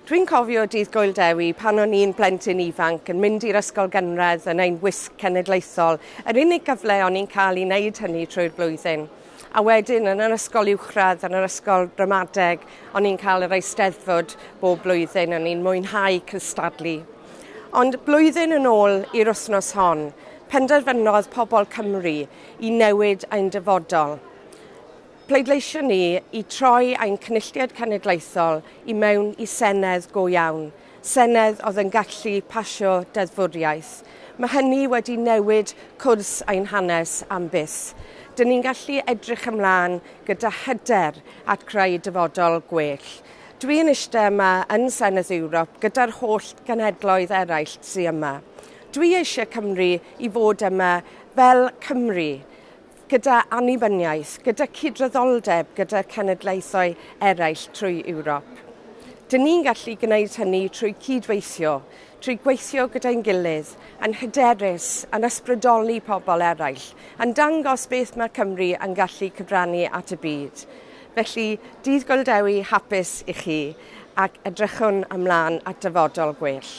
Dwi'n cofio dydd Gŵyl Dewi pan o'n i'n blentyn ifanc yn mynd i'r ysgol gynradd yn ein wisg cenedlaethol. Yr unig gyfle o'n i'n cael i wneud hynny trwy'r blwyddyn. A wedyn yn yr ysgol uwchradd, yn yr ysgol ramadeg, o'n i'n cael yr eisteddfod bob blwyddyn, o'n i'n mwynhau cystadlu. Ond blwyddyn yn ôl i'r wythnos hon, penderfynodd pobl Cymru i newid ein dyfodol. Pleidleisio ni i troi ein Cynulliad Cenedlaethol i mewn i Senedd go iawn. Senedd oedd yn gallu pasio deddfwriaeth. Mae hynny wedi newid cwrs ein hanes am byth. Dyn ni'n gallu edrych ymlaen gyda hyder at creu dyfodol gwell. Dwi'n eistedd yma yn Senedd Ewrop gyda'r holl genhedloedd eraill sydd yma. Dwi eisiau Cymru i fod yma fel Cymru, gyda annibyniaeth, gyda cydraddoldeb, gyda cenedlaethau eraill trwy Ewrop. Dyn ni'n gallu gwneud hynny trwy cydweithio, trwy gweithio gyda'n gilydd, yn hyderus, yn ysbrydoli pobl eraill, yn dangos beth mae Cymru yn gallu cyfrannu at y byd. Felly, dydd Gŵyl Dewi hapus i chi ac edrychwn ymlaen at dyfodol gwell.